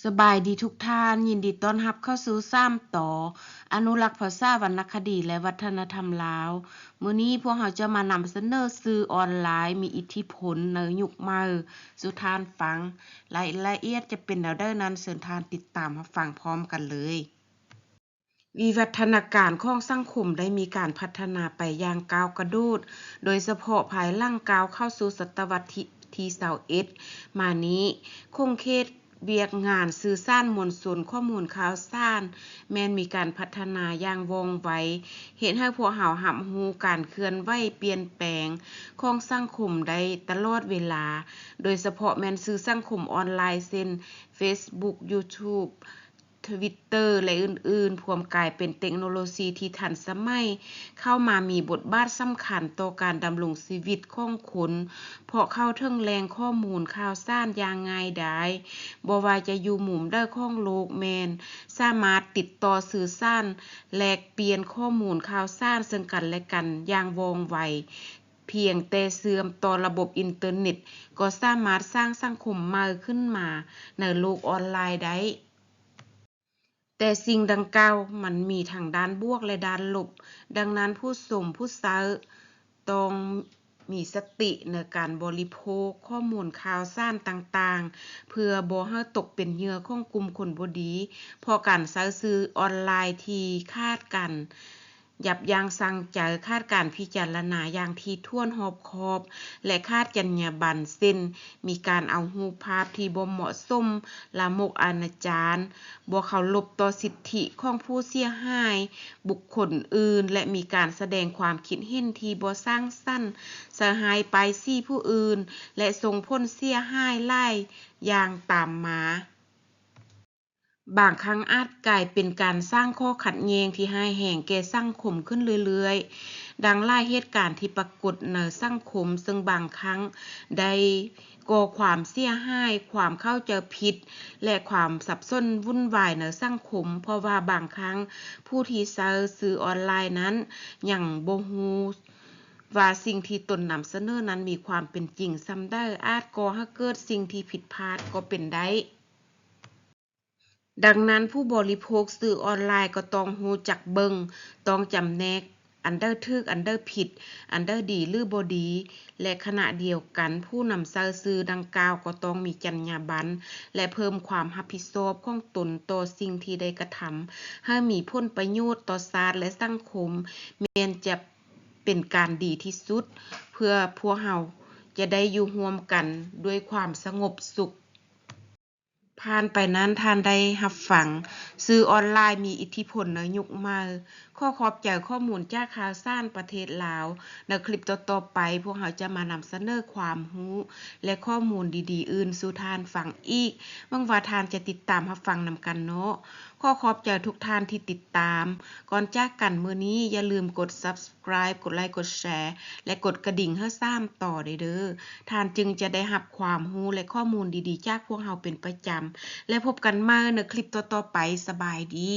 ສະບາຍດີທຸກທ່ານ, ຍິນດີຕ້ອນຮັບເຂົ້າສູ່ສາມຕໍ່ ອະນຸລັກພາສາ, ວັນນະຄະດີ ແລະ ວັດທະນະທຳລາວ. ມື້ນີ້ພວກເຮົາຈະມານຳສະເໜີສື່ອອນລາຍມີອິດທິພົນໃນຍຸກໃໝ່ສູ່ທ່ານຟັງ. ລາຍລະອຽດຈະເປັນແນວໃດນັ້ນ, ເຊີນທ່ານຕິດຕາມຮັບຟັງພ້ອມກັນເລີຍ. ວິວັດທະນາການຂອງສັງຄົມໄດ້ມີການພັດທະນາໄປຢ່າງກ້າວກະໂດດ, ໂດຍສະເພາະພາຍຫຼັງກ້າວເຂົ້າສູ່ສະຕະວັດທີ ທີຊາວເອັດມານີ້, ຂົງເຂດວຽກງານສື່ສານມວນຊົນ, ຂໍ້ມູນຂ່າວສານ ແມ່ນມີການພັດທະນາຢ່າງວ່ອງໄວ, ເຮັດໃຫ້ພວກເຮົາຮັບຮູ້ການເຄື່ອນໄຫວປ່ຽນແປງຂອງສັງຄົມໄດ້ຕະຫຼອດເວລາ, ໂດຍສະເພາະແມ່ນສື່ສັງຄົມອອນລາຍ ເຊັ່ນ ເຟສບຸກ, ຢູທູບ, ທະວິດເຕີ ແລະ ອື່ນໆ, ພວມກາຍເປັນເຕັກໂນໂລຊີທີ່ທັນສະໄໝ ເຂົ້າມາມີບົດບາດສຳຄັນຕໍ່ການດຳລົງຊີວິດຂອງຄົນ, ເພາະເຂົ້າເຖິງແຫຼ່ງຂໍ້ມູນຂ່າວສານຢ່າງງ່າຍດາຍ. ບໍ່ວ່າຈະຢູ່ມຸມໃດຂອງໂລກ, ແມ່ນສາມາດຕິດຕໍ່ສື່ສານ, ແລກປ່ຽນຂໍ້ມູນຂ່າວສານເຊິ່ງກັນແລະກັນຢ່າງວ່ອງໄວ. ພຽງແຕ່ເຊື່ອມຕໍ່ລະບົບອິນເຕີເນັດ, ກໍສາມາດສ້າງສັງຄົມໃໝ່ຂຶ້ນມາໃນໂລກອອນລາຍໄດ້. ແຕ່ສິ່ງດັ່ງກ່າວມັນມີທັງດ້ານບວກ ແລະ ດ້ານລົບ, ດັ່ງນັ້ນຜູ້ຊົມຜູ້ໃຊ້ຕ້ອງມີສະຕິໃນການບໍລິໂພກຂໍ້ມູນຂ່າວສານຕ່າງໆ ເພື່ອບໍ່ໃຫ້ຕົກເປັນເຫຍື່ອຂອງກຸ່ມຄົນບໍ່ດີ, ເພາະການໃຊ້ສື່ອອນລາຍທີ່ຂາດການ ຢັບຢັ້ງຊົ່ງໃຈ, ຂາດການພິຈາລະນາຢ່າງຖີ່ຖ້ວນຮອບຄອບ ແລະ ຂາດຈັນຍາບັນ ເຊັ່ນ ມີການເອົາຮູບພາບທີ່ບໍ່ເໝາະສົມ, ລາມົກອະນາຈານ, ບໍ່ເຄົາລົບຕໍ່ສິດທິຂອງຜູ້ເສຍຫາຍ, ບຸກຄົນອື່ນ ແລະ ມີການສະແດງຄວາມຄິດເຫັນທີ່ບໍ່ສ້າງສັນ, ໃສ່ຮ້າຍປ້າຍສີຜູ້ອື່ນ ແລະ ສົ່ງຜົນເສຍຫາຍຫຼາຍຢ່າງຕາມມາ. ບາງຄັ້ງອາດກາຍເປັນການສ້າງຂໍ້ຂັດແຍ່ງທີ່ຮ້າຍແຮງແກ່ສັງຄົມຂຶ້ນເລື້ອຍໆ, ດັ່ງຫຼາຍເຫດການທີ່ປາກົດໃນສັງຄົມ, ເຊິ່ງບາງຄັ້ງໄດ້ກໍ່ຄວາມເສຍຫາຍ, ຄວາມເຂົ້າໃຈຜິດ ແລະ ຄວາມສັບສົນວຸ່ນວາຍໃນສັງຄົມ, ເພາະວ່າບາງຄັ້ງຜູ້ທີ່ໃຊ້ສື່ອອນລາຍນັ້ນຍັງບໍ່ຮູ້ວ່າສິ່ງທີ່ຕົນນຳສະເໜີນັ້ນມີຄວາມເປັນຈິງສ່ຳໃດ, ອາດກໍ່ໃຫ້ເກີດສິ່ງທີ່ຜິດພາດກໍເປັນໄດ້. ດັ່ງນັ້ນ, ຜູ້ບໍລິໂພກສື່ອອນລາຍກໍຕ້ອງຮູ້ຈັກເບິ່ງ, ຕ້ອງຈຳແນກອັນໃດຖືກ, ອັນໃດຜິດ, ອັນໃດດີ ຫຼື ບໍ່ດີ ແລະ ຂະນະດຽວກັນ, ຜູ້ນຳໃຊ້ສື່ດັ່ງກ່າວກໍຕ້ອງມີຈັນຍາບັນ ແລະ ເພີ່ມຄວາມຮັບຜິດຊອບຂອງຕົນຕໍ່ສິ່ງທີ່ໄດ້ກະທຳໃຫ້ມີຜົນປະໂຫຍດຕໍ່ຊາດ ແລະ ສັງຄົມ, ແມ່ນຈະເປັນການດີທີ່ສຸດ ເພື່ອພວກເຮົາຈະໄດ້ຢູ່ຮ່ວມກັນດ້ວຍຄວາມສະຫງົບສຸກ. ຜ່ານໄປນັ້ນທ່ານໄດ້ຮັບຟັງ ສື່ອອນລາຍມີອິດທິພົນໃນຍຸກໃໝ່. ຂໍຂອບໃຈຂໍ້ມູນຈາກຂ່າວສານປະເທດລາວ. ໃນຄລິບຕໍ່ໆໄປ, ພວກເຮົາຈະມານຳສະເໜີຄວາມຮູ້ ແລະ ຂໍ້ມູນດີໆອື່ນສູ່ທ່ານຟັງອີກ. ຫວັງວ່າທ່ານຈະຕິດຕາມຮັບຟັງນຳກັນເນາະ. ຂໍຂອບໃຈທຸກທ່ານທີ່ຕິດຕາມ. ກ່ອນຈາກກັນມື້ນີ້, ຢ່າລືມກົດ Subscribe ກົດໄລ, ກົດແຊ ແລະ ກົດກະດິ່ງໃຫ້ສາມຕໍ່ໄດ້ເດີ້. ທ່ານຈຶ່ງຈະໄດ້ຮັບຄວາມຮູ້ ແລະ ຂໍ້ມູນດີໆຈາກພວກເຮົາເປັນປະຈຳ ແລະ ພົບກັນໃໝ່ໃນຄລິບຕໍ່ໆໄປ. ສະບາຍດີ.